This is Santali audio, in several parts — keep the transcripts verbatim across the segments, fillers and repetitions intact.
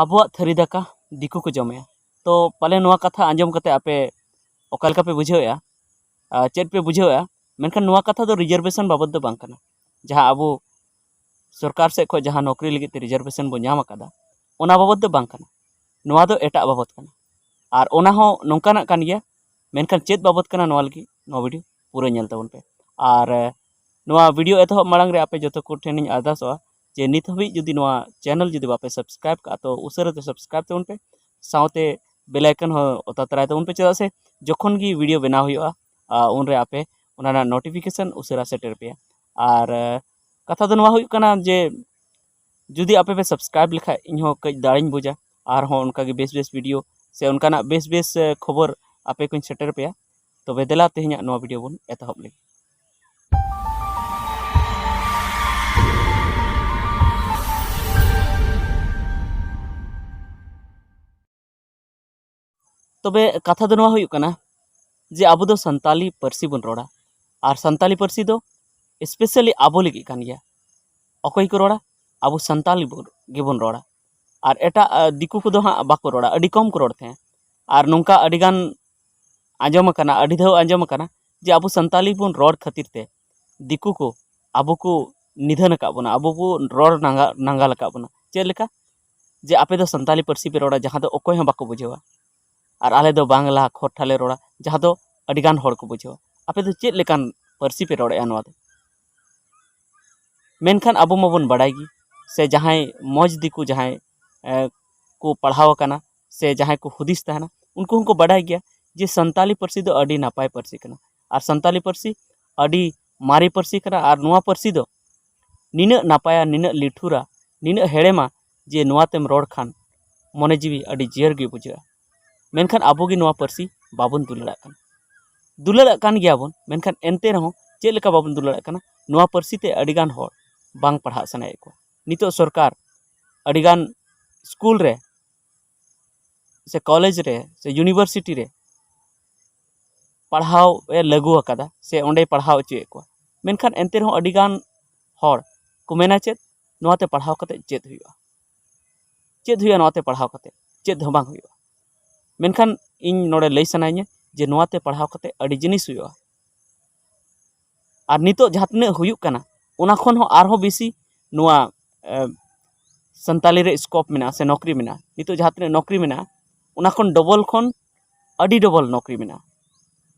ᱟᱵᱚᱣᱟᱜ ᱛᱷᱟᱹᱨᱤ ᱫᱟᱠᱟ ᱫᱤᱠᱩ ᱠᱚ ᱡᱚᱢᱮᱜᱼᱟ᱾ ᱛᱚ ᱯᱟᱞᱮ ᱱᱚᱣᱟ ᱠᱟᱛᱷᱟ ᱟᱸᱡᱚᱢ ᱠᱟᱛᱮ ᱟᱯᱮ ᱚᱠᱟ ᱞᱮᱠᱟ ᱯᱮ ᱵᱩᱡᱷᱟᱹᱣᱮᱜᱼᱟ, ᱟᱨ ᱪᱮᱫ ᱯᱮ ᱵᱩᱡᱷᱟᱹᱣᱮᱜᱼᱟ? ᱢᱮᱱᱠᱷᱟᱱ ᱱᱚᱣᱟ ᱠᱟᱛᱷᱟ ᱫᱚ ᱨᱤᱡᱟᱨᱵᱷᱮᱥᱚᱱ ᱵᱟᱵᱚᱫ ᱫᱚ ᱵᱟᱝ ᱠᱟᱱᱟ᱾ ᱡᱟᱦᱟᱸ ᱟᱵᱚ ᱥᱚᱨᱠᱟᱨ ᱥᱮᱫ ᱠᱷᱚᱱ ᱡᱟᱦᱟᱸ ᱱᱚᱠᱨᱤ ᱞᱟᱹᱜᱤᱫ ᱛᱮ ᱨᱤᱡᱟᱨᱵᱷᱮᱥᱚᱱ ᱵᱚᱱ ᱧᱟᱢ ᱟᱠᱟᱫᱟ, ᱚᱱᱟ ᱵᱟᱵᱚᱫ ᱫᱚ ᱵᱟᱝ ᱠᱟᱱᱟ᱾ ᱱᱚᱣᱟ ᱫᱚ ᱮᱴᱟᱜ ᱵᱟᱵᱚᱫ ᱠᱟᱱᱟ᱾ ᱟᱨ ᱚᱱᱟ ᱦᱚᱸ ᱱᱚᱝᱠᱟᱱᱟᱜ ᱠᱟᱱ ᱜᱮᱭᱟ, ᱢᱮᱱᱠᱷᱟᱱ ᱪᱮᱫ ᱵᱟᱵᱚᱫ ᱠᱟᱱᱟ, ᱱᱚᱣᱟ ᱞᱟᱹᱜᱤᱫ ᱱᱚᱣᱟ ᱵᱷᱤᱰᱤᱭᱳ ᱯᱩᱨᱟᱹ ᱧᱮᱞ ᱛᱟᱵᱚᱱ ᱯᱮ᱾ ᱟᱨ ᱮ, ᱱᱚᱣᱟ ᱵᱷᱤᱰᱤᱭᱳ ᱮᱛᱚᱦᱚᱵ ᱢᱟᱲᱟᱝ ᱨᱮ ᱟᱯᱮ ᱡᱚᱛᱚ ᱠᱚ ᱴᱷᱮᱱᱤᱧ ᱟᱨᱫᱟᱥᱚᱜᱼᱟ ᱡᱮ ᱱᱤᱛ ᱦᱟᱹᱵᱤᱡ ᱡᱩᱫᱤ ᱱᱚᱣᱟ ᱪᱮᱱᱮᱞ ᱡᱩᱫᱤ ᱵᱟᱯᱮ ᱥᱟᱵᱥᱠᱨᱟᱭᱤᱵ ᱠᱟᱜᱼᱟ, ᱛᱚ ᱩᱥᱟᱹᱨᱟ ᱛᱮ ᱥᱟᱵᱥᱠᱨᱟᱭᱤᱵ ᱛᱟᱵᱚᱱ ᱯᱮ, ᱥᱟᱶᱛᱮ ᱵᱮᱞ ᱟᱭᱠᱚᱱ ᱦᱚᱸ ᱚᱛᱟ ᱛᱚᱨᱟᱭ ᱛᱟᱵᱚᱱ ᱯᱮ, ᱪᱮᱫᱟᱜ ᱥᱮ ᱡᱚᱠᱷᱚᱱ ᱜᱮ ᱵᱷᱤᱰᱤᱭᱳ ᱵᱮᱱᱟᱣ ᱦᱩᱭᱩᱜᱼᱟ, ᱟ, ᱩᱱᱨᱮ ᱟᱯᱮ ᱚᱱᱟ ᱨᱮᱱᱟᱜ ᱱᱳᱴᱤᱯᱷᱤᱠᱮᱥᱚᱱ ᱩᱥᱟᱹᱨᱟ ᱥᱮᱴᱮᱨ ᱯᱮᱭᱟ᱾ ᱟᱨ ᱮ, ᱠᱟᱛᱷᱟ ᱫᱚ ᱱᱚᱣᱟ ᱦᱩᱭᱩᱜ ᱠᱟᱱᱟ ᱡᱮ ᱡᱩᱫᱤ ᱟᱯᱮ ᱯᱮ ᱥᱟᱵᱥᱠᱨᱟᱭᱤᱵ ᱞᱮᱠᱷᱟᱡ, ᱤᱧᱦᱚᱸ ᱠᱟᱹᱡ ᱫᱟᱲᱮᱧ ᱵᱩᱡᱟ, ᱟᱨᱦᱚᱸ ᱚᱱᱠᱟᱜᱮ ᱵᱮᱥ ᱵᱮᱥ ᱵᱷᱤᱰᱤᱭᱳ ᱥᱮ ᱚᱱᱠᱟᱱᱟᱜ ᱵᱮᱥ ᱵᱮᱥ ᱮ, ᱠᱷᱚᱵᱚᱨ ᱟᱯᱮ ᱠᱚᱧ ᱥᱮᱴᱮᱨ ᱯᱮᱭᱟ᱾ ᱛᱚᱵᱮ ᱫᱮᱞᱟ ᱛᱮᱦᱮᱧᱟᱜ ᱱᱚᱣᱟ ᱵᱷᱤᱰᱤᱭᱳ ᱵᱚᱱ ᱮᱛᱚᱦᱚᱵ ᱞᱮᱜᱮ᱾ ᱛᱚᱵᱮ ᱠᱟᱛᱷᱟ ᱫᱚ ᱱᱚᱣᱟ ᱦᱩᱭᱩᱜ ᱠᱟᱱᱟ ᱡᱮ ᱟᱵᱚ ᱫᱚ ᱥᱟᱱᱛᱟᱞᱤ ᱯᱟᱹᱨᱥᱤ ᱵᱚᱱ ᱨᱚᱲᱟ, ᱟᱨ ᱥᱟᱱᱛᱟᱞᱤ ᱯᱟᱹᱨᱥᱤ ᱫᱚ ᱮᱥᱯᱮᱥᱟᱞᱤ ᱟᱵᱚ ᱞᱟᱹᱜᱤᱫ ᱠᱟᱱ ᱜᱮᱭᱟ᱾ ᱚᱠᱚᱭ ᱠᱚ ᱨᱚᱲᱟ? ᱟᱵᱚ ᱥᱟᱱᱛᱟᱞᱤ ᱵᱚ-, ᱜᱮᱵᱚᱱ ᱨᱚᱲᱟ᱾ ᱟᱨ ᱮᱴᱟᱜ ᱟ, ᱫᱤᱠᱩ ᱠᱚᱫᱚ ᱦᱟᱸᱜ ᱵᱟᱠᱚ ᱨᱚᱲᱟ, ᱟᱹᱰᱤ ᱠᱚᱢ ᱠᱚ ᱨᱚᱲ ᱛᱟᱦᱮᱸᱫ᱾ ᱟᱨ ᱱᱚᱝᱠᱟ ᱟᱹᱰᱤᱜᱟᱱ ᱟᱸᱡᱚᱢ ᱟᱠᱟᱱᱟ, ᱟᱹᱰᱤ ᱫᱷᱟᱣ ᱟᱸᱡᱚᱢ ᱟᱠᱟᱱᱟ ᱡᱮ ᱟᱵᱚ ᱥᱟᱱᱛᱟᱞᱤ ᱵᱚᱱ ᱨᱚᱲ ᱠᱷᱟᱹᱛᱤᱨ ᱛᱮ ᱫᱤᱠᱩ ᱠᱚ ᱟᱵᱚ ᱠᱚ ᱱᱤᱫᱷᱟᱹᱱ ᱟᱠᱟᱫ ᱵᱚᱱᱟ, ᱟᱵᱚ ᱵᱚ ᱨᱚᱲ ᱱᱟᱸᱜᱟ-, ᱱᱟᱸᱜᱟᱞ ᱟᱠᱟᱫ ᱵᱚᱱᱟ᱾ ᱪᱮᱫ ᱞᱮᱠᱟ? ᱡᱮ ᱟᱯᱮ ᱫᱚ ᱥᱟᱱᱛᱟᱞᱤ ᱯᱟᱹᱨᱥᱤ ᱯᱮ ᱨᱚᱲᱟ, ᱡᱟᱦᱟᱸ ᱫᱚ ᱚᱠᱚᱭ ᱦᱚᱸ ᱵᱟᱠᱚ ᱵᱩᱡᱷᱟᱹᱣᱟ, ᱟᱨ ᱟᱞᱮ ᱫᱚ ᱵᱟᱝᱞᱟ ᱠᱷᱚᱴᱴᱷᱟ ᱞᱮ ᱨᱚᱲᱟ, ᱡᱟᱦᱟᱸ ᱫᱚ ᱟᱹᱰᱤᱜᱟᱱ ᱦᱚᱲ ᱠᱚ ᱵᱩᱡᱷᱟᱹᱣᱟ᱾ ᱟᱯᱮ ᱫᱚ ᱪᱮᱫ ᱞᱮᱠᱟᱱ ᱯᱟᱹᱨᱥᱤ ᱯᱮ ᱨᱚᱲᱮᱫᱼᱟ ᱱᱚᱣᱟ ᱫᱚ? ᱢᱮᱱᱠᱷᱟᱱ ᱟᱵᱚ ᱢᱟᱵᱚᱱ ᱵᱟᱰᱟᱭ ᱜᱮ, ᱥᱮ ᱡᱟᱦᱟᱸᱭ ᱢᱚᱡᱽ ᱫᱤᱠᱩ ᱡᱟᱦᱟᱸᱭ, ᱮ, ᱠᱚ ᱯᱟᱲᱦᱟᱣ ᱟᱠᱟᱱᱟ, ᱥᱮ ᱡᱟᱦᱟᱸᱭ ᱠᱚ ᱦᱩᱫᱤᱥ ᱛᱟᱦᱮᱱᱟ, ᱩᱱᱠᱩ ᱦᱚᱸᱠᱚ ᱵᱟᱰᱟᱭ ᱜᱮᱭᱟ ᱡᱮ ᱥᱟᱱᱛᱟᱞᱤ ᱯᱟᱹᱨᱥᱤ ᱫᱚ ᱟᱹᱰᱤ ᱱᱟᱯᱟᱭ ᱯᱟᱹᱨᱥᱤ ᱠᱟᱱᱟ, ᱟᱨ ᱥᱟᱱᱛᱟᱞᱤ ᱯᱟᱹᱨᱥᱤ ᱟᱹᱰᱤ ᱢᱟᱨᱮ ᱯᱟᱹᱨᱥᱤ ᱠᱟᱱᱟ, ᱟᱨ ᱱᱚᱣᱟ ᱯᱟᱹᱨᱥᱤ ᱫᱚ ᱱᱤᱱᱟᱹᱜ ᱱᱟᱯᱟᱭᱟ, ᱱᱤᱱᱟᱹᱜ ᱞᱤᱴᱷᱩᱨᱟ, ᱱᱤᱱᱟᱹᱜ ᱦᱮᱲᱮᱢᱟ ᱡᱮ ᱱᱚᱣᱟ ᱛᱮᱢ ᱨᱚᱲ ᱠᱷᱟᱱ ᱢᱚᱱᱮ ᱡᱤᱣᱤ ᱟᱹᱰᱤ ᱡᱤᱭᱟᱹᱲ ᱜᱮ ᱵᱩᱡᱷᱟᱹᱜᱼᱟ᱾ ᱢᱮᱱᱠᱷᱟᱱ ᱟᱵᱚ ᱜᱮ ᱱᱚᱣᱟ ᱯᱟᱹᱨᱥᱤ ᱵᱟᱵᱚᱱ ᱫᱩᱞᱟᱹᱲᱟᱜ ᱠᱟᱱᱟ᱾ ᱫᱩᱞᱟᱹᱲᱟᱜ ᱠᱟᱱ ᱜᱮᱭᱟᱵᱚᱱ, ᱢᱮᱱᱠᱷᱟᱱ ᱮᱱᱛᱮ ᱨᱮᱦᱚᱸ ᱪᱮᱫ ᱞᱮᱠᱟ ᱵᱟᱵᱚᱱ ᱫᱩᱞᱟᱹᱲᱟᱜ ᱠᱟᱱᱟ? ᱱᱚᱣᱟ ᱯᱟᱹᱨᱥᱤ ᱛᱮ ᱟᱹᱰᱤᱜᱟᱱ ᱦᱚᱲ ᱵᱟᱝ ᱯᱟᱲᱦᱟᱜ ᱥᱟᱱᱟᱭᱮᱫ ᱠᱚᱣᱟ᱾ ᱱᱤᱛᱚᱜ ᱥᱚᱨᱠᱟᱨ ᱟᱹᱰᱤᱜᱟᱱ ᱥᱠᱩᱞ ᱨᱮ ᱥᱮ ᱠᱚᱞᱮᱡᱽ ᱨᱮ ᱥᱮ ᱤᱭᱩᱱᱤᱵᱷᱟᱨᱥᱤᱴᱤ ᱨᱮ ᱯᱟᱲᱦᱟᱣ ᱮ ᱞᱟᱹᱜᱩ ᱟᱠᱟᱫᱟ ᱥᱮ ᱚᱸᱰᱮᱭ ᱯᱟᱲᱦᱟᱣ ᱦᱚᱪᱚᱭᱮᱫ ᱠᱚᱣᱟ᱾ ᱢᱮᱱᱠᱷᱟᱱ ᱮᱱᱛᱮ ᱨᱮᱦᱚᱸ ᱟᱹᱰᱤᱜᱟᱱ ᱦᱚᱲ ᱠᱚ ᱢᱮᱱᱟ ᱪᱮᱫ, ᱱᱚᱣᱟᱛᱮ ᱯᱟᱲᱦᱟᱣ ᱠᱟᱛᱮ ᱪᱮᱫ ᱦᱩᱭᱩᱜᱼᱟ? ᱪᱮᱫ ᱦᱩᱭᱩᱜᱼᱟ ᱱᱚᱣᱟᱛᱮ ᱯᱟᱲᱦᱟᱣ ᱠᱟᱛᱮ? ᱪᱮᱫ ᱦᱚᱸ ᱵᱟᱝ ᱦᱩᱭᱩᱜᱼᱟ᱾ ᱢᱮᱱᱠᱷᱟᱱ ᱤᱧ ᱱᱚᱰᱮ ᱞᱟᱹᱭ ᱥᱟᱱᱟᱭᱤᱧᱟᱹ ᱡᱮ ᱱᱚᱣᱟᱛᱮ ᱯᱟᱲᱦᱟᱣ ᱠᱟᱛᱮ ᱟᱹᱰᱤ ᱡᱤᱱᱤᱥ ᱦᱩᱭᱩᱜᱼᱟ᱾ ᱟᱨ ᱱᱤᱛᱚᱜ ᱡᱟᱦᱟᱸ ᱛᱤᱱᱟᱹᱜ ᱦᱩᱭᱩᱜ ᱠᱟᱱᱟ, ᱚᱱᱟ ᱠᱷᱚᱱ ᱦᱚᱸ ᱟᱨᱦᱚᱸ ᱵᱮᱥᱤ ᱱᱚᱣᱟ ᱮ, ᱥᱟᱱᱛᱟᱞᱤ ᱨᱮ ᱥᱠᱳᱯ ᱢᱮᱱᱟᱜᱼᱟ ᱥᱮ ᱱᱚᱠᱨᱤ ᱢᱮᱱᱟᱜᱼᱟ᱾ ᱱᱤᱛᱚᱜ ᱡᱟᱦᱟᱸ ᱛᱤᱱᱟᱹᱜ ᱱᱚᱠᱨᱤ ᱢᱮᱱᱟᱜᱼᱟ, ᱚᱱᱟ ᱠᱷᱚᱱ ᱰᱚᱵᱚᱞ ᱠᱷᱚᱱ ᱟᱹᱰᱤ ᱰᱚᱵᱚᱞ ᱱᱚᱠᱨᱤ ᱢᱮᱱᱟᱜᱼᱟ᱾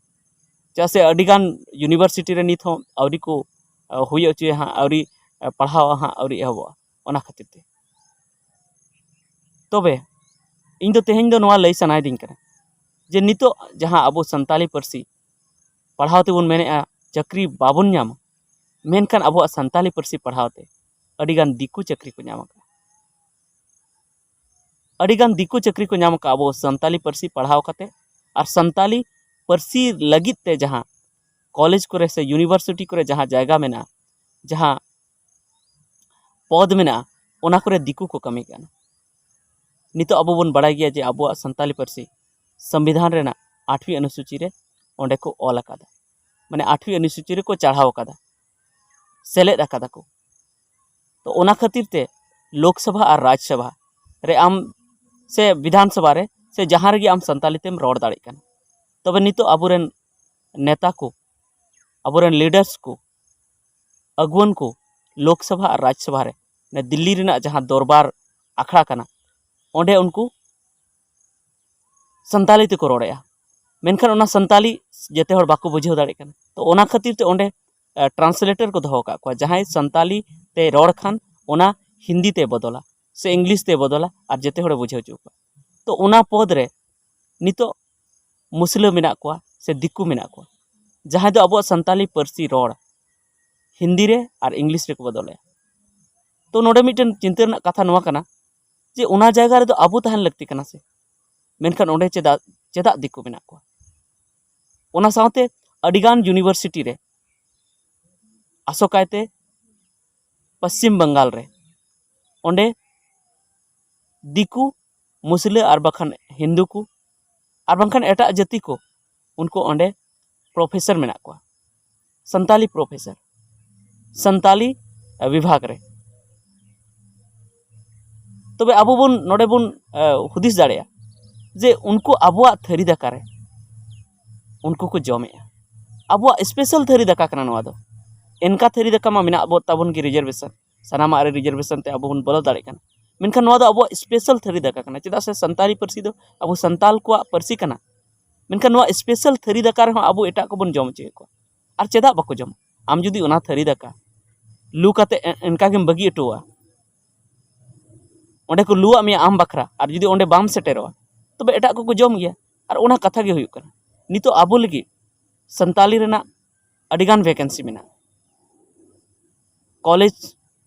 ᱪᱮᱫᱟᱜ ᱥᱮ ᱟᱹᱰᱤᱜᱟᱱ ᱤᱭᱩᱱᱤᱵᱷᱟᱨᱥᱤᱴᱤ ᱨᱮ ᱱᱤᱛ ᱦᱚᱸ ᱟᱹᱣᱨᱤ ᱠᱚ ᱮ, ᱦᱩᱭ ᱦᱚᱪᱚᱭᱟ ᱦᱟᱸᱜ, ᱟᱹᱣᱨᱤ ᱮ, ᱯᱟᱲᱦᱟᱣ ᱦᱟᱸᱜ ᱟᱹᱣᱨᱤ ᱮᱦᱚᱵᱚᱜᱼᱟ, ᱚᱱᱟ ᱠᱷᱟᱹᱛᱤᱨ ᱛᱮ᱾ ᱛᱚᱵᱮ ᱤᱧ ᱫᱚ ᱛᱮᱦᱮᱧ ᱫᱚ ᱱᱚᱣᱟ ᱞᱟᱹᱭ ᱥᱟᱱᱟᱭᱤᱫᱤᱧ ᱠᱟᱱᱟ ᱡᱮ ᱱᱤᱛᱚᱜ ᱡᱟᱦᱟᱸ ᱟᱵᱚ ᱥᱟᱱᱛᱟᱞᱤ ᱯᱟᱹᱨᱥᱤ ᱯᱟᱲᱦᱟᱣ ᱛᱮᱵᱚᱱ ᱢᱮᱱᱮᱫᱼᱟ ᱪᱟᱹᱠᱨᱤ ᱵᱟᱵᱚᱱ ᱧᱟᱢᱟ, ᱢᱮᱱᱠᱷᱟᱱ ᱟᱵᱚᱣᱟᱜ ᱥᱟᱱᱛᱟᱞᱤ ᱯᱟᱹᱨᱥᱤ ᱯᱟᱲᱦᱟᱣ ᱛᱮ ᱟᱹᱰᱤᱜᱟᱱ ᱫᱤᱠᱩ ᱪᱟᱹᱠᱨᱤ ᱠᱚ ᱧᱟᱢ ᱟᱠᱟᱫᱟ᱾ ᱟᱹᱰᱤᱜᱟᱱ ᱫᱤᱠᱩ ᱪᱟᱹᱠᱨᱤ ᱠᱚ ᱧᱟᱢ ᱟᱠᱟᱫᱼᱟ ᱟᱵᱚ ᱥᱟᱱᱛᱟᱞᱤ ᱯᱟᱹᱨᱥᱤ ᱯᱟᱲᱦᱟᱣ ᱠᱟᱛᱮ᱾ ᱟᱨ ᱥᱟᱱᱛᱟᱞᱤ ᱯᱟᱹᱨᱥᱤ ᱞᱟᱹᱜᱤᱫ ᱛᱮ ᱡᱟᱦᱟᱸ ᱠᱚᱞᱮᱡᱽ ᱠᱚᱨᱮ ᱥᱮ ᱤᱭᱩᱱᱤᱵᱷᱟᱨᱥᱤᱴᱤ ᱠᱚᱨᱮ ᱡᱟᱦᱟᱸ ᱡᱟᱭᱜᱟ ᱢᱮᱱᱟᱜᱼᱟ, ᱡᱟᱦᱟᱸ ᱯᱚᱫᱽ ᱢᱮᱱᱟᱜᱼᱟ, ᱚᱱᱟ ᱠᱚᱨᱮ ᱫᱤᱠᱩ ᱠᱚ ᱠᱟᱹᱢᱤ ᱠᱟᱱᱟ᱾ ᱱᱤᱛᱚᱜ ᱟᱵᱚ ᱵᱚᱱ ᱵᱟᱲᱟᱭ ᱜᱮᱭᱟ ᱡᱮ ᱟᱵᱚᱣᱟᱜ ᱥᱟᱱᱛᱟᱞᱤ ᱯᱟᱹᱨᱥᱤ ᱥᱚᱝᱵᱤᱫᱷᱟᱱ ᱨᱮᱱᱟᱜ ᱟᱴᱷᱣᱤ ᱚᱱᱩᱥᱩᱪᱤ ᱨᱮ ᱚᱸᱰᱮ ᱠᱚ ᱚᱞ ᱟᱠᱟᱫᱟ, ᱢᱟᱱᱮ ᱟᱴᱷᱣᱤ ᱚᱱᱩᱥᱩᱪᱤ ᱨᱮᱠᱚ ᱪᱟᱲᱦᱟᱣ ᱟᱠᱟᱫᱟ, ᱥᱮᱞᱮᱫ ᱟᱠᱟᱫᱟ ᱠᱚ᱾ ᱛᱚ ᱚᱱᱟ ᱠᱷᱟᱹᱛᱤᱨ ᱛᱮ ᱞᱳᱠᱥᱚᱵᱷᱟ ᱟᱨ ᱨᱟᱡᱽᱥᱚᱵᱷᱟ ᱨᱮ ᱟᱢ ᱥᱮ ᱵᱤᱫᱷᱟᱱ ᱥᱚᱵᱷᱟ ᱨᱮ ᱥᱮ ᱡᱟᱦᱟᱸ ᱨᱮᱜᱮ ᱟᱢ ᱥᱟᱱᱛᱟᱞᱤ ᱛᱮᱢ ᱨᱚᱲ ᱫᱟᱲᱮᱭᱟᱜ ᱠᱟᱱᱟ᱾ ᱛᱚᱵᱮ ᱱᱤᱛᱚᱜ ᱟᱵᱚᱨᱮᱱ ᱱᱮᱛᱟ ᱠᱚ, ᱟᱵᱚᱨᱮᱱ ᱞᱤᱰᱟᱨᱥ ᱠᱚ, ᱟᱹᱜᱩᱣᱟᱹᱱ ᱠᱚ ᱞᱳᱠᱥᱚᱵᱷᱟ ᱟᱨ ᱨᱟᱡᱽᱥᱚᱵᱷᱟ ᱨᱮ, ᱢᱟᱱᱮ ᱫᱤᱞᱞᱤ ᱨᱮᱱᱟᱜ ᱡᱟᱦᱟᱸ ᱫᱚᱨᱵᱟᱨ ᱟᱠᱷᱲᱟ ᱠᱟᱱᱟ, ᱚᱸᱰᱮ ᱩᱱᱠᱩ ᱥᱟᱱᱛᱟᱞᱤ ᱛᱮᱠᱚ ᱨᱚᱲᱮᱫᱼᱟ᱾ ᱢᱮᱱᱠᱷᱟᱱ ᱚᱱᱟ ᱥᱟᱱᱛᱟᱞᱤ ᱡᱮᱛᱮ ᱦᱚᱲ ᱵᱟᱠᱚ ᱵᱩᱡᱷᱟᱹᱣ ᱫᱟᱲᱮᱭᱟᱜ ᱠᱟᱱᱟ᱾ ᱛᱚ ᱚᱱᱟ ᱠᱷᱟᱹᱛᱤᱨ ᱛᱮ ᱚᱸᱰᱮ ᱴᱨᱟᱱᱥᱞᱮᱴᱚᱨ ᱠᱚ ᱫᱚᱦᱚ ᱟᱠᱟᱫ ᱠᱚᱣᱟ, ᱡᱟᱦᱟᱸᱭ ᱥᱟᱱᱛᱟᱞᱤ ᱛᱮ ᱨᱚᱲ ᱠᱷᱟᱱ ᱚᱱᱟ ᱦᱤᱱᱫᱤ ᱛᱮ ᱵᱚᱫᱚᱞᱟ ᱥᱮ ᱤᱝᱞᱤᱥ ᱛᱮ ᱵᱚᱫᱚᱞᱟ ᱟᱨ ᱡᱮᱛᱮ ᱦᱚᱲᱮ ᱵᱩᱡᱷᱟᱹᱣ ᱦᱚᱪᱚ ᱠᱚᱣᱟ᱾ ᱛᱚ ᱚᱱᱟ ᱯᱚᱫᱽ ᱨᱮ ᱱᱤᱛᱚᱜ ᱢᱩᱥᱞᱟᱹ ᱢᱮᱱᱟᱜ ᱠᱚᱣᱟ ᱥᱮ ᱫᱤᱠᱩ ᱢᱮᱱᱟᱜ ᱠᱚᱣᱟ, ᱡᱟᱦᱟᱸᱭ ᱫᱚ ᱟᱵᱚᱣᱟᱜ ᱥᱟᱱᱛᱟᱞᱤ ᱯᱟᱹᱨᱥᱤ ᱨᱚᱲ ᱦᱤᱱᱫᱤ ᱨᱮ ᱟᱨ ᱤᱝᱞᱤᱥ ᱨᱮᱠᱚ ᱵᱚᱫᱚᱞᱮᱫᱼᱟ᱾ ᱛᱚ ᱱᱚᱰᱮ ᱢᱤᱫᱴᱮᱱ ᱪᱤᱱᱛᱟᱹ ᱨᱮᱱᱟᱜ ᱠᱟᱛᱷᱟ ᱱᱚᱣᱟ ᱠᱟᱱᱟ ᱡᱮ ᱚᱱᱟ ᱡᱟᱭᱜᱟ ᱨᱮᱫᱚ ᱟᱵᱚ ᱛᱟᱦᱮᱱ ᱞᱟᱹᱠᱛᱤ ᱠᱟᱱᱟ ᱥᱮ, ᱢᱮᱱᱠᱷᱟᱱ ᱚᱸᱰᱮ ᱪᱮᱫᱟᱜ, ᱪᱮᱫᱟᱜ ᱫᱤᱠᱩ ᱢᱮᱱᱟᱜ ᱠᱚᱣᱟ? ᱚᱱᱟ ᱥᱟᱶᱛᱮ ᱟᱹᱰᱤᱜᱟᱱ ᱤᱭᱩᱱᱤᱵᱷᱟᱨᱥᱤᱴᱤ ᱨᱮ, ᱟᱥᱚᱠᱟᱭᱛᱮ ᱯᱚᱥᱪᱤᱢ ᱵᱟᱝᱜᱟᱞ ᱨᱮ, ᱚᱸᱰᱮ ᱫᱤᱠᱩ, ᱢᱩᱥᱞᱟᱹ ᱟᱨ ᱵᱟᱠᱷᱟᱱ ᱦᱤᱱᱫᱩ ᱠᱚ ᱟᱨ ᱵᱟᱝᱠᱷᱟᱱ ᱮᱴᱟᱜ ᱡᱟᱹᱛᱤ ᱠᱚ, ᱩᱱᱠᱩ ᱚᱸᱰᱮ ᱯᱨᱚᱯᱷᱮᱥᱚᱨ ᱢᱮᱱᱟᱜ ᱠᱚᱣᱟ, ᱥᱟᱱᱛᱟᱞᱤ ᱯᱨᱚᱯᱷᱮᱥᱚᱨ, ᱥᱟᱱᱛᱟᱞᱤ ᱵᱤᱵᱷᱟᱜᱽ ᱨᱮ᱾ ᱛᱚᱵᱮ ᱟᱵᱚ ᱵᱚᱱ ᱱᱚᱰᱮ ᱵᱚᱱ ᱦᱩᱫᱤᱥ ᱫᱟᱲᱮᱭᱟᱜᱼᱟ ᱡᱮ ᱩᱱᱠᱩ ᱟᱵᱚᱣᱟᱜ ᱛᱷᱟᱹᱨᱤ ᱫᱟᱠᱟ ᱨᱮ ᱩᱱᱠᱩ ᱠᱚ ᱡᱚᱢᱮᱜᱼᱟ᱾ ᱟᱵᱚᱣᱟᱜ ᱥᱯᱮᱥᱟᱞ ᱛᱷᱟᱹᱨᱤ ᱫᱟᱠᱟ ᱠᱟᱱᱟ ᱱᱚᱣᱟ ᱫᱚ᱾ ᱮᱱᱠᱟ ᱛᱷᱟᱹᱨᱤ ᱫᱟᱠᱟ ᱢᱟ ᱢᱮᱱᱟᱜ ᱵᱚ ᱛᱟᱵᱚᱱ ᱜᱮ ᱨᱤᱡᱟᱨᱵᱷᱮᱥᱚᱱ, ᱥᱟᱱᱟᱢᱟᱜ ᱨᱮ ᱨᱤᱡᱟᱨᱵᱷᱮᱥᱚᱱ ᱛᱮ ᱟᱵᱚ ᱵᱚᱱ ᱵᱚᱞᱚ ᱫᱟᱲᱮᱭᱟᱜ ᱠᱟᱱᱟ᱾ ᱢᱮᱱᱠᱷᱟᱱ ᱱᱚᱣᱟ ᱫᱚ ᱟᱵᱚᱣᱟᱜ ᱥᱯᱮᱥᱟᱞ ᱛᱷᱟᱹᱨᱤ ᱫᱟᱠᱟ ᱠᱟᱱᱟ, ᱪᱮᱫᱟᱜ ᱥᱮ ᱥᱟᱱᱛᱟᱲᱤ ᱯᱟᱹᱨᱥᱤ ᱫᱚ ᱟᱵᱚ ᱥᱟᱱᱛᱟᱲ ᱠᱚᱣᱟᱜ ᱯᱟᱹᱨᱥᱤ ᱠᱟᱱᱟ᱾ ᱢᱮᱱᱠᱷᱟᱱ ᱱᱚᱣᱟ ᱥᱯᱮᱥᱟᱞ ᱛᱷᱟᱹᱨᱤ ᱫᱟᱠᱟ ᱨᱮᱦᱚᱸ ᱟᱵᱚ ᱮᱴᱟᱜ ᱠᱚᱵᱚᱱ ᱡᱚᱢ ᱦᱚᱪᱚᱭᱮᱫ ᱠᱚᱣᱟ᱾ ᱟᱨ ᱪᱮᱫᱟᱜ ᱵᱟᱠᱚ ᱡᱚᱢᱟ? ᱟᱢ ᱡᱩᱫᱤ ᱚᱱᱟ ᱛᱷᱟᱹᱨᱤ ᱫᱟᱠᱟ ᱞᱩ ᱠᱟᱛᱮ ᱮ- ᱮᱱᱠᱟ ᱜᱮᱢ ᱵᱟᱹᱜᱤ ᱦᱚᱴᱚᱣᱟ, ᱚᱸᱰᱮ ᱠᱚ ᱞᱩᱣᱟᱜ ᱢᱮᱭᱟ ᱟᱢ ᱵᱟᱠᱷᱨᱟ, ᱟᱨ ᱡᱩᱫᱤ ᱚᱸᱰᱮ ᱵᱟᱢ ᱥᱮᱴᱮᱨᱚᱜᱼᱟ, ᱛᱚᱵᱮ ᱮᱴᱟᱜ ᱠᱚᱠᱚ ᱡᱚᱢ ᱜᱮᱭᱟ᱾ ᱟᱨ ᱚᱱᱟ ᱠᱟᱛᱷᱟ ᱜᱮ ᱦᱩᱭᱩᱜ ᱠᱟᱱᱟ, ᱱᱤᱛᱚᱜ ᱟᱵᱚ ᱞᱟᱹᱜᱤᱫ ᱥᱟᱱᱛᱟᱞᱤ ᱨᱮᱱᱟᱜ ᱟᱹᱰᱤᱜᱟᱱ ᱵᱷᱮᱠᱮᱱᱥᱤ ᱢᱮᱱᱟᱜᱼᱟ᱾ ᱠᱚᱞᱮᱡᱽ,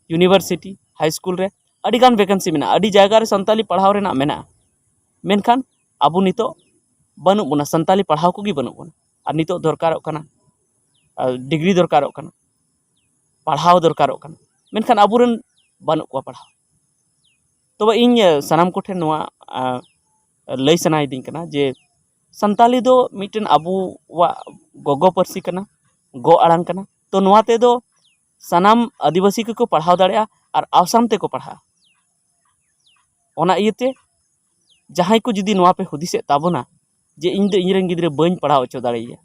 ᱤᱭᱩᱱᱤᱵᱷᱟᱨᱥᱤᱴᱤ, ᱦᱟᱭ ᱥᱠᱩᱞ ᱨᱮ ᱟᱹᱰᱤᱜᱟᱱ ᱵᱷᱮᱠᱮᱱᱥᱤ ᱢᱮᱱᱟᱜᱼᱟ, ᱟᱹᱰᱤ ᱡᱟᱭᱜᱟ ᱨᱮ ᱥᱟᱱᱛᱟᱞᱤ ᱯᱟᱲᱦᱟᱣ ᱨᱮᱱᱟᱜ ᱢᱮᱱᱟᱜᱼᱟ᱾ ᱢᱮᱱᱠᱷᱟᱱ ᱟᱵᱚ ᱱᱤᱛᱚᱜ ᱵᱟᱹᱱᱩᱜ ᱵᱚᱱᱟ, ᱥᱟᱱᱛᱟᱞᱤ ᱯᱟᱲᱦᱟᱣ ᱠᱚᱜᱮ ᱵᱟᱹᱱᱩᱜ ᱵᱚᱱᱟ᱾ ᱟᱨ ᱱᱤᱛᱚᱜ ᱫᱚᱨᱠᱟᱨᱚᱜ ᱠᱟᱱᱟ, ᱟᱨ ᱰᱤᱜᱽᱨᱤ ᱫᱚᱨᱠᱟᱨᱚᱜ ᱠᱟᱱᱟ, ᱯᱟᱲᱦᱟᱣ ᱫᱚᱨᱠᱟᱨᱚᱜ ᱠᱟᱱᱟ, ᱢᱮᱱᱠᱷᱟᱱ ᱟᱵᱚᱨᱮᱱ ᱵᱟᱹᱱᱩᱜ ᱠᱚᱣᱟ ᱯᱟᱲᱦᱟᱣ᱾ ᱛᱚᱵᱮ ᱤᱧ ᱥᱟᱱᱟᱢ ᱠᱚᱴᱷᱮᱱ ᱱᱚᱣᱟ ᱞᱟᱹᱭ ᱥᱟᱱᱟᱭᱤᱫᱤᱧ ᱠᱟᱱᱟ ᱡᱮ ᱥᱟᱱᱛᱟᱞᱤ ᱫᱚ ᱢᱤᱫᱴᱮᱱ ᱟᱵᱚᱣᱟᱜ ᱜᱚᱜᱚ ᱯᱟᱹᱨᱥᱤ ᱠᱟᱱᱟ, ᱜᱚ ᱟᱲᱟᱝ ᱠᱟᱱᱟ᱾ ᱛᱚ ᱱᱚᱣᱟ ᱛᱮᱫᱚ ᱥᱟᱱᱟᱢ ᱟᱹᱫᱤᱵᱟᱹᱥᱤ ᱠᱚᱠᱚ ᱯᱟᱲᱦᱟᱣ ᱫᱟᱲᱮᱭᱟᱜᱼᱟ ᱟᱨ ᱟᱥᱟᱱ ᱛᱮᱠᱚ ᱯᱟᱲᱦᱟᱜᱼᱟ᱾ ᱚᱱᱟ ᱤᱭᱟᱹᱛᱮ ᱡᱟᱦᱟᱸᱭ ᱠᱚ ᱡᱩᱫᱤ ᱱᱚᱣᱟ ᱯᱮ ᱦᱩᱫᱤᱥᱮᱫ ᱛᱟᱵᱚᱱᱟ ᱡᱮ ᱤᱧ ᱫᱚ ᱤᱧᱨᱮᱱ ᱜᱤᱫᱽᱨᱟᱹ ᱵᱟᱹᱧ ᱯᱟᱲᱦᱟᱣ ᱦᱚᱪᱚ ᱫᱟᱲᱮᱭᱟᱭᱟ,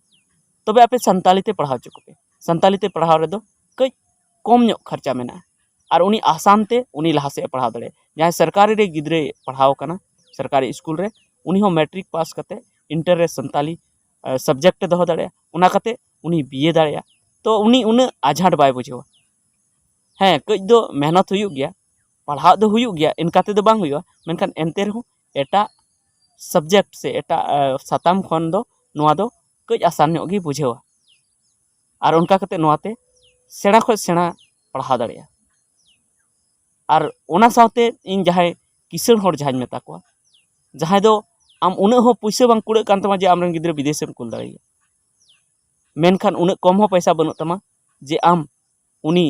ᱛᱚᱵᱮ ᱟᱯᱮ ᱥᱟᱱᱛᱟᱞᱤ ᱛᱮ ᱯᱟᱲᱦᱟᱣ ᱦᱚᱪᱚ ᱠᱚᱯᱮ᱾ ᱥᱟᱱᱛᱟᱞᱤ ᱛᱮ ᱯᱟᱲᱦᱟᱣ ᱨᱮᱫᱚ ᱠᱟᱹᱡ ᱠᱚᱢ ᱧᱚᱜ ᱠᱷᱚᱨᱪᱟ ᱢᱮᱱᱟᱜᱼᱟ ᱟᱨ ᱩᱱᱤ ᱟᱥᱟᱱ ᱛᱮ ᱩᱱᱤ ᱞᱟᱦᱟ ᱥᱮᱫ ᱮ ᱯᱟᱲᱦᱟᱣ ᱫᱟᱲᱮᱭᱟᱜᱼᱟ᱾ ᱡᱟᱦᱟᱸᱭ ᱥᱚᱨᱠᱟᱨᱤ ᱨᱮ ᱜᱤᱫᱽᱨᱟᱹᱭ ᱯᱟᱲᱦᱟᱣ ᱠᱟᱱᱟ, ᱥᱚᱨᱠᱟᱨᱤ ᱥᱠᱩᱞ ᱨᱮ, ᱩᱱᱤ ᱦᱚᱸ ᱢᱮᱴᱨᱤᱠ ᱯᱟᱥ ᱠᱟᱛᱮ ᱤᱱᱴᱟᱨ ᱨᱮ ᱥᱟᱱᱛᱟᱞᱤ ᱥᱟᱵᱡᱮᱠᱴ ᱮ ᱫᱚᱦᱚ ᱫᱟᱲᱮᱭᱟᱜᱼᱟ, ᱚᱱᱟ ᱠᱟᱛᱮ ᱩᱱᱤ ᱵᱤᱭᱮ ᱫᱟᱲᱮᱭᱟᱜᱼᱟ᱾ ᱛᱚ ᱩᱱᱤ ᱩᱱᱟᱹᱜ ᱟᱡᱷᱟᱴ ᱵᱟᱭ ᱵᱩᱡᱷᱟᱹᱣᱟ᱾ ᱦᱮᱸ, ᱠᱟᱹᱡ ᱫᱚ ᱢᱮᱦᱱᱚᱛ ᱦᱩᱭᱩᱜ ᱜᱮᱭᱟ, ᱯᱟᱲᱦᱟᱜ ᱫᱚ ᱦᱩᱭᱩᱜ ᱜᱮᱭᱟ, ᱤᱱᱠᱟ ᱛᱮᱫᱚ ᱵᱟᱝ ᱦᱩᱭᱩᱜᱼᱟ, ᱢᱮᱱᱠᱷᱟᱱ ᱮᱱᱛᱮ ᱨᱮᱦᱚᱸ ᱮᱴᱟᱜ ᱥᱟᱵᱡᱮᱠᱴ ᱥᱮ ᱮᱴᱟᱜ ᱥᱟᱛᱟᱢ ᱠᱷᱚᱱ ᱫᱚ ᱱᱚᱣᱟ ᱫᱚ ᱠᱟᱹᱡ ᱟᱥᱟᱱ ᱧᱚᱜ ᱜᱮ ᱵᱩᱡᱷᱟᱹᱣᱟ᱾ ᱟᱨ ᱚᱱᱠᱟ ᱠᱟᱛᱮ ᱱᱚᱣᱟᱛᱮ ᱥᱮᱬᱟ ᱠᱷᱚᱱ ᱥᱮᱬᱟ ᱯᱟᱲᱦᱟᱣ ᱫᱟᱲᱮᱭᱟᱜᱼᱟ᱾ ᱟᱨ ᱚᱱᱟ ᱥᱟᱶᱛᱮ ᱤᱧ ᱡᱟᱦᱟᱸᱭ ᱠᱤᱥᱟᱹᱬ ᱦᱚᱲ ᱡᱟᱦᱟᱸᱧ ᱢᱮᱛᱟ ᱠᱚᱣᱟ, ᱡᱟᱦᱟᱸᱭ ᱫᱚ ᱟᱢ ᱩᱱᱟᱹᱜ ᱦᱚᱸ ᱯᱩᱭᱥᱟᱹ ᱵᱟᱝ ᱠᱩᱲᱟᱹᱜ ᱠᱟᱱ ᱛᱟᱢᱟ ᱡᱮ ᱟᱢᱨᱮᱱ ᱜᱤᱫᱽᱨᱟᱹ ᱵᱤᱫᱮᱥᱮᱢ ᱠᱩᱞ ᱫᱟᱲᱮᱭᱟᱭᱟ, ᱢᱮᱱᱠᱷᱟᱱ ᱩᱱᱟᱹᱜ ᱠᱚᱢ ᱦᱚᱸ ᱯᱚᱭᱥᱟ ᱵᱟᱹᱱᱩᱜ ᱛᱟᱢᱟ ᱡᱮ ᱟᱢ ᱩᱱᱤ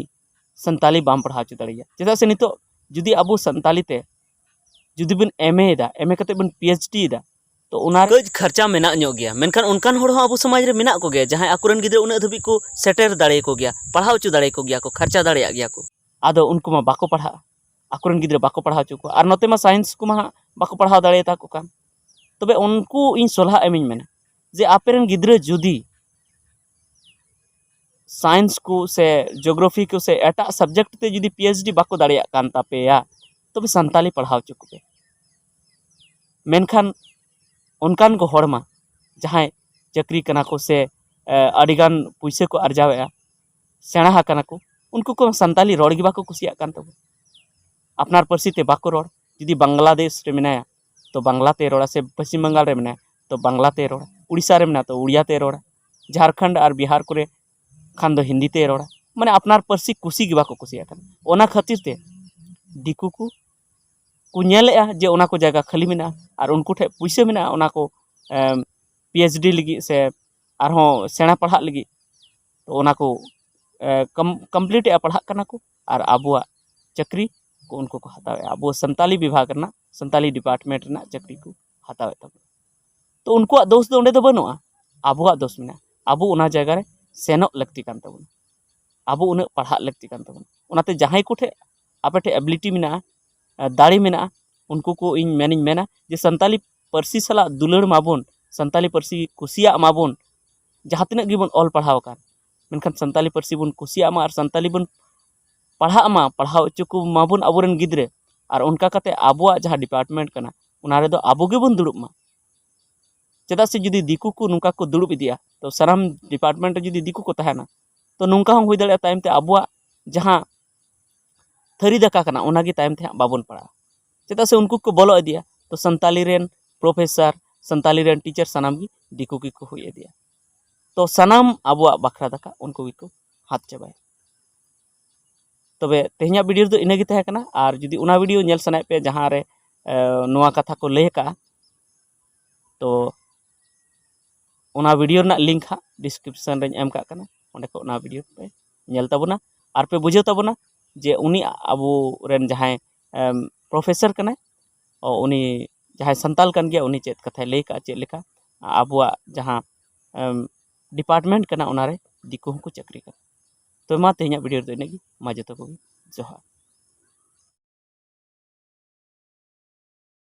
ᱥᱟᱱᱛᱟᱞᱤ ᱵᱟᱢ ᱯᱟᱲᱦᱟᱣ ᱦᱚᱪᱚ ᱫᱟᱲᱮᱭᱟᱭᱟ᱾ ᱪᱮᱫᱟᱜ ᱥᱮ ᱱᱤᱛᱚᱜ ᱡᱩᱫᱤ ᱟᱵᱚ ᱥᱟᱱᱛᱟᱞᱤ ᱛᱮ ᱡᱩᱫᱤ ᱵᱚᱱ ᱮᱢ ᱮ ᱮᱫᱟ, ᱮᱢ ᱮ ᱠᱟᱛᱮ ᱵᱚᱱ ᱯᱤ ᱮᱭᱤᱪ ᱰᱤ ᱮᱫᱟ, ᱛᱚ ᱚᱱᱟ ᱠᱟᱹᱡ ᱠᱷᱚᱨᱪᱟ ᱢᱮᱱᱟᱜ ᱧᱚᱜ ᱜᱮᱭᱟ, ᱢᱮᱱᱠᱷᱟᱱ ᱚᱱᱠᱟᱱ ᱦᱚᱲ ᱦᱚᱸ ᱟᱵᱚ ᱥᱚᱢᱟᱡᱽ ᱨᱮ ᱢᱮᱱᱟᱜ ᱠᱚᱜᱮᱭᱟ ᱡᱟᱦᱟᱸᱭ ᱟᱠᱚᱨᱮᱱ ᱜᱤᱫᱽᱨᱟᱹ ᱩᱱᱟᱹᱜ ᱫᱷᱟᱹᱵᱤᱡ ᱠᱚ ᱥᱮᱴᱮᱨ ᱫᱟᱲᱮᱭᱟᱠᱚ ᱜᱮᱭᱟ, ᱯᱟᱲᱦᱟᱣ ᱦᱚᱪᱚ ᱫᱟᱲᱮᱭᱟᱠᱚ ᱜᱮᱭᱟ ᱠᱚ, ᱠᱷᱚᱨᱪᱟ ᱫᱟᱲᱮᱭᱟᱜ ᱜᱮᱭᱟ ᱠᱚ᱾ ᱟᱫᱚ ᱩᱱᱠᱩ ᱢᱟ ᱵᱟᱠᱚ ᱯᱟᱲᱦᱟᱜᱼᱟ᱾ ᱟᱠᱚᱨᱮᱱ ᱜᱤᱫᱽᱨᱟᱹ ᱵᱟᱠᱚ ᱯᱟᱲᱦᱟᱣ ᱦᱚᱪᱚ ᱠᱚᱣᱟ᱾ ᱟᱨ ᱱᱚᱛᱮ ᱢᱟ ᱥᱟᱭᱮᱱᱥ ᱠᱚᱢᱟ ᱦᱟᱸᱜ ᱵᱟᱠᱚ ᱯᱟᱲᱦᱟᱣ ᱫᱟᱲᱮᱭᱟᱛᱟ ᱠᱚ ᱠᱟᱱ᱾ ᱛᱚᱵᱮ ᱩᱱᱠᱩ ᱤᱧ ᱥᱚᱞᱦᱟ ᱮᱢᱤᱧ ᱢᱮᱱᱟ ᱡᱮ ᱟᱯᱮᱨᱮᱱ ᱜᱤᱫᱽᱨᱟᱹ ᱡᱩᱫᱤ ᱥᱟᱭᱮᱱᱥ ᱠᱚ ᱥᱮ ᱡᱤᱭᱳᱜᱨᱟᱯᱷᱤ ᱠᱚ ᱥᱮ ᱮᱴᱟᱜ ᱥᱟᱵᱡᱮᱠᱴ ᱛᱮ ᱡᱩᱫᱤ ᱯᱤ ᱮᱭᱤᱪ ᱰᱤ ᱵᱟᱠᱚ ᱫᱟᱲᱮᱭᱟᱜ ᱠᱟᱱ ᱛᱟᱯᱮᱭᱟ, ᱛᱚᱵᱮ ᱥᱟᱱᱛᱟᱞᱤ ᱯᱟᱲᱦᱟᱣ ᱦᱚᱪᱚ ᱠᱚᱯᱮ᱾ ᱢᱮᱱᱠᱷᱟᱱ ᱚᱱᱠᱟᱱ ᱠᱚ ᱦᱚᱲ ᱢᱟ ᱡᱟᱦᱟᱸᱭ ᱪᱟᱹᱠᱨᱤ ᱠᱟᱱᱟ ᱠᱚ ᱥᱮ ᱟᱹᱰᱤᱜᱟᱱ ᱯᱩᱭᱥᱟᱹ ᱠᱚ ᱟᱨᱡᱟᱣᱮᱫᱼᱟ, ᱥᱮᱬᱟ ᱟᱠᱟᱱᱟ ᱠᱚ, ᱩᱱᱠᱩ ᱠᱚ ᱥᱟᱱᱛᱟᱞᱤ ᱨᱚᱲ ᱜᱮ ᱵᱟᱠᱚ ᱠᱩᱥᱤᱭᱟᱜ ᱠᱟᱱ ᱛᱟᱵᱚᱱᱟ᱾ ᱟᱯᱱᱟᱨ ᱯᱟᱹᱨᱥᱤ ᱛᱮ ᱵᱟᱠᱚ ᱨᱚᱲ᱾ ᱡᱩᱫᱤ ᱵᱟᱝᱞᱟᱫᱮᱥ ᱨᱮ ᱢᱮᱱᱟᱭᱟ ᱛᱚ ᱵᱟᱝᱞᱟ ᱛᱮᱭ ᱨᱚᱲᱟ, ᱥᱮ ᱯᱚᱥᱪᱤᱢ ᱵᱟᱝᱜᱟᱞ ᱨᱮ ᱢᱮᱱᱟᱭᱟ ᱛᱚ ᱵᱟᱝᱞᱟ ᱛᱮᱭ ᱨᱚᱲᱟ, ᱩᱲᱤᱥᱥᱟ ᱨᱮ ᱢᱮᱱᱟᱭᱟ ᱛᱚ ᱩᱲᱤᱭᱟ ᱛᱮᱭ ᱨᱚᱲᱟ, ᱡᱷᱟᱲᱠᱷᱚᱸᱰ ᱟᱨ ᱵᱤᱦᱟᱨ ᱠᱚᱨᱮ ᱠᱷᱟᱱ ᱫᱚ ᱦᱤᱱᱫᱤ ᱛᱮᱭ ᱨᱚᱲᱟ᱾ ᱢᱟᱱᱮ ᱟᱯᱱᱟᱨ ᱯᱟᱹᱨᱥᱤ ᱠᱩᱥᱤ ᱜᱮ ᱵᱟᱠᱚ ᱠᱩᱥᱤᱭᱟᱜ ᱠᱟᱱᱟ᱾ ᱚᱱᱟ ᱠᱷᱟᱹᱛᱤᱨ ᱛᱮ ᱫᱤᱠᱩ ᱠᱚ ᱠᱚ ᱧᱮᱞᱮᱫᱼᱟ ᱡᱮ ᱚᱱᱟ ᱠᱚ ᱡᱟᱭᱜᱟ ᱠᱷᱟᱹᱞᱤ ᱢᱮᱱᱟᱜᱼᱟ ᱟᱨ ᱩᱱᱠᱩ ᱴᱷᱮᱱ ᱯᱩᱭᱥᱟᱹ ᱢᱮᱱᱟᱜᱼᱟ ᱚᱱᱟ ᱠᱚ ᱯᱤ ᱮᱭᱤᱪ ᱰᱤ ᱞᱟᱹᱜᱤᱫ ᱥᱮ ᱟᱨᱦᱚᱸ ᱥᱮᱬᱟ ᱯᱟᱲᱦᱟᱜ ᱞᱟᱹᱜᱤᱫ᱾ ᱛᱚ ᱚᱱᱟ ᱠᱚ ᱠᱚᱢᱯᱞᱤᱴ ᱮᱫᱼᱟ, ᱯᱟᱲᱦᱟᱜ ᱠᱟᱱᱟ ᱠᱚ ᱟᱨ ᱟᱵᱚᱣᱟᱜ ᱪᱟᱹᱠᱨᱤ ᱠᱚ ᱩᱱᱠᱩ ᱠᱚ ᱦᱟᱛᱟᱣᱮᱫᱼᱟ᱾ ᱟᱵᱚ ᱥᱟᱱᱛᱟᱞᱤ ᱵᱤᱵᱷᱟᱜᱽ ᱨᱮᱱᱟᱜ, ᱥᱟᱱᱛᱟᱞᱤ ᱰᱤᱯᱟᱨᱴᱢᱮᱱᱴ ᱨᱮᱱᱟᱜ ᱪᱟᱹᱠᱨᱤ ᱠᱚ ᱦᱟᱛᱟᱣᱮᱫ ᱛᱟᱵᱚᱱᱟ᱾ ᱛᱚ ᱩᱱᱠᱩᱣᱟᱜ ᱫᱳᱥ ᱫᱚ ᱚᱸᱰᱮ ᱫᱚ ᱵᱟᱹᱱᱩᱜᱼᱟ, ᱟᱵᱚᱣᱟᱜ ᱫᱳᱥ ᱢᱮᱱᱟᱜᱼᱟ᱾ ᱟᱵᱚ ᱚᱱᱟ ᱡᱟᱭᱜᱟ ᱨᱮ ᱥᱮᱱᱚᱜ ᱞᱟᱹᱠᱛᱤ ᱠᱟᱱ ᱛᱟᱵᱚᱱᱟ, ᱟᱵᱚ ᱩᱱᱟᱹᱜ ᱯᱟᱲᱦᱟᱜ ᱞᱟᱹᱠᱛᱤ ᱠᱟᱱ ᱛᱟᱵᱚᱱᱟ᱾ ᱚᱱᱟᱛᱮ ᱡᱟᱦᱟᱸᱭ ᱠᱚᱴᱷᱮᱱ ᱟᱯᱮ ᱴᱷᱮᱱ ᱮᱵᱤᱞᱤᱴᱤ ᱢᱮᱱᱟᱜᱼᱟ, ᱫᱟᱲᱮ ᱢᱮᱱᱟᱜᱼᱟ, ᱩᱱᱠᱩ ᱠᱚ ᱤᱧ ᱢᱮᱱᱤᱧ ᱢᱮᱱᱟ ᱡᱮ ᱥᱟᱱᱛᱟᱞᱤ ᱯᱟᱹᱨᱥᱤ ᱥᱟᱞᱟᱜ ᱫᱩᱞᱟᱹᱲ ᱢᱟᱵᱚᱱ, ᱥᱟᱱᱛᱟᱞᱤ ᱯᱟᱹᱨᱥᱤ ᱠᱩᱥᱤᱭᱟᱜ ᱢᱟᱵᱚᱱ᱾ ᱡᱟᱦᱟᱸ ᱛᱤᱱᱟᱹᱜ ᱜᱮᱵᱚᱱ ᱚᱞ ᱯᱟᱲᱦᱟᱣ ᱟᱠᱟᱱ, ᱢᱮᱱᱠᱷᱟᱱ ᱥᱟᱱᱛᱟᱞᱤ ᱯᱟᱹᱨᱥᱤ ᱵᱚᱱ ᱠᱩᱥᱤᱭᱟᱜ ᱢᱟ ᱟᱨ ᱥᱟᱱᱛᱟᱞᱤ ᱵᱚᱱ ᱯᱟᱲᱦᱟᱜ ᱢᱟ, ᱯᱟᱲᱦᱟᱣ ᱦᱚᱪᱚ ᱠᱚ ᱢᱟᱵᱚᱱ ᱟᱵᱚᱨᱮᱱ ᱜᱤᱫᱽᱨᱟᱹ᱾ ᱟᱨ ᱚᱱᱠᱟ ᱠᱟᱛᱮ ᱟᱵᱚᱣᱟᱜ ᱡᱟᱦᱟᱸ ᱰᱤᱯᱟᱨᱴᱢᱮᱱᱴ ᱠᱟᱱᱟ, ᱚᱱᱟ ᱨᱮᱫᱚ ᱟᱵᱚ ᱜᱮᱵᱚᱱ ᱫᱩᱲᱩᱵ ᱢᱟ᱾ ᱪᱮᱫᱟᱜ ᱥᱮ ᱡᱩᱫᱤ ᱫᱤᱠᱩ ᱠᱚ ᱱᱚᱝᱠᱟ ᱠᱚ ᱫᱩᱲᱩᱵ ᱤᱫᱤᱜᱼᱟ, ᱛᱚ ᱥᱟᱱᱟᱢ ᱰᱤᱯᱟᱨᱴᱢᱮᱱᱴ ᱨᱮ ᱡᱩᱫᱤ ᱫᱤᱠᱩ ᱠᱚ ᱛᱟᱦᱮᱱᱟ, ᱛᱚ ᱱᱚᱝᱠᱟ ᱦᱚᱸ ᱦᱩᱭ ᱫᱟᱲᱮᱭᱟᱜᱼᱟ ᱛᱟᱭᱚᱢ ᱛᱮ ᱟᱵᱚᱣᱟᱜ ᱡᱟᱦᱟᱸ ᱛᱷᱟᱹᱨᱤ ᱫᱟᱠᱟ ᱠᱟᱱᱟ, ᱚᱱᱟᱜᱮ ᱛᱟᱭᱚᱢ ᱛᱮ ᱦᱟᱸᱜ ᱵᱟᱵᱚᱱ ᱯᱟᱲᱟᱜᱼᱟ᱾ ᱪᱮᱫᱟᱜ ᱥᱮ ᱩᱱᱠᱩ ᱠᱚ ᱵᱚᱞᱚ ᱤᱫᱤᱜᱼᱟ, ᱛᱚ ᱥᱟᱱᱛᱟᱞᱤ ᱨᱮᱱ ᱯᱨᱚᱯᱷᱮᱥᱟᱨ, ᱥᱟᱱᱛᱟᱞᱤ ᱨᱮᱱ ᱴᱤᱪᱟᱨ ᱥᱟᱱᱟᱢ ᱜᱮ ᱫᱤᱠᱩ ᱜᱮᱠᱚ ᱦᱩᱭ ᱤᱫᱤᱜᱼᱟ᱾ ᱛᱚ ᱥᱟᱱᱟᱢ ᱟᱵᱚᱣᱟᱜ ᱵᱟᱠᱷᱨᱟ ᱫᱟᱠᱟ ᱩᱱᱠᱩ ᱜᱮᱠᱚ ᱦᱟᱛ ᱪᱟᱵᱟᱭᱟ᱾ ᱛᱚᱵᱮ ᱛᱮᱦᱮᱧᱟᱜ ᱵᱷᱤᱰᱤᱭᱳ ᱨᱮᱫᱚ ᱤᱱᱟᱹᱜᱮ ᱛᱟᱦᱮᱸ ᱠᱟᱱᱟ᱾ ᱟᱨ ᱡᱩᱫᱤ ᱚᱱᱟ ᱵᱷᱤᱰᱤᱭᱳ ᱧᱮᱞ ᱥᱟᱱᱟᱭᱮᱫ ᱯᱮᱭᱟ ᱡᱟᱦᱟᱸ ᱨᱮ, ᱮ, ᱱᱚᱣᱟ ᱠᱟᱛᱷᱟ ᱠᱚ ᱞᱟᱹᱭ ᱟᱠᱟᱫᱼᱟ, ᱛᱚ ᱚᱱᱟ ᱵᱷᱤᱰᱤᱭᱳ ᱨᱮᱱᱟᱜ ᱞᱤᱝᱠ ᱦᱟᱸᱜ ᱰᱤᱥᱠᱨᱤᱯᱥᱚᱱ ᱨᱮᱧ ᱮᱢ ᱠᱟᱜ ᱠᱟᱱᱟ, ᱚᱸᱰᱮ ᱠᱷᱚᱱ ᱚᱱᱟ ᱵᱷᱤᱰᱤᱭᱳ ᱯᱮ ᱧᱮᱞ ᱛᱟᱵᱚᱱᱟ ᱟᱨ ᱯᱮ ᱵᱩᱡᱷᱟᱹᱣ ᱛᱟᱵᱚᱱᱟ ᱡᱮ ᱩᱱᱤ ᱟᱵᱚ ᱨᱮᱱ ᱡᱟᱦᱟᱸᱭ, ᱮᱢ, ᱯᱨᱚᱯᱷᱮᱥᱚᱨ ᱠᱟᱱᱟᱭ, ᱚ, ᱩᱱᱤ ᱡᱟᱦᱟᱸᱭ ᱥᱟᱱᱛᱟᱞ ᱠᱟᱱ ᱜᱮᱭᱟ, ᱩᱱᱤ ᱪᱮᱫ ᱠᱟᱛᱷᱟᱭ ᱞᱟᱹᱭ ᱠᱟᱜᱼᱟ, ᱪᱮᱫ ᱞᱮᱠᱟ ᱟᱵᱚᱣᱟᱜ ᱡᱟᱦᱟᱸ, ᱮᱢ, ᱰᱤᱯᱟᱨᱴᱢᱮᱱᱴ ᱠᱟᱱᱟ, ᱚᱱᱟᱨᱮ ᱫᱤᱠᱩ ᱦᱚᱸᱠᱚ ᱪᱟᱹᱠᱨᱤ ᱠᱟᱱᱟ᱾ ᱛᱚ ᱢᱟ ᱛᱮᱦᱮᱧᱟᱜ ᱵᱷᱤᱰᱤᱭᱳ ᱨᱮᱫᱚ ᱤᱱᱟᱹᱜ ᱜᱮ᱾ ᱢᱟ ᱡᱚᱛᱚ ᱠᱚᱜᱮ ᱡᱚᱦᱟᱨ᱾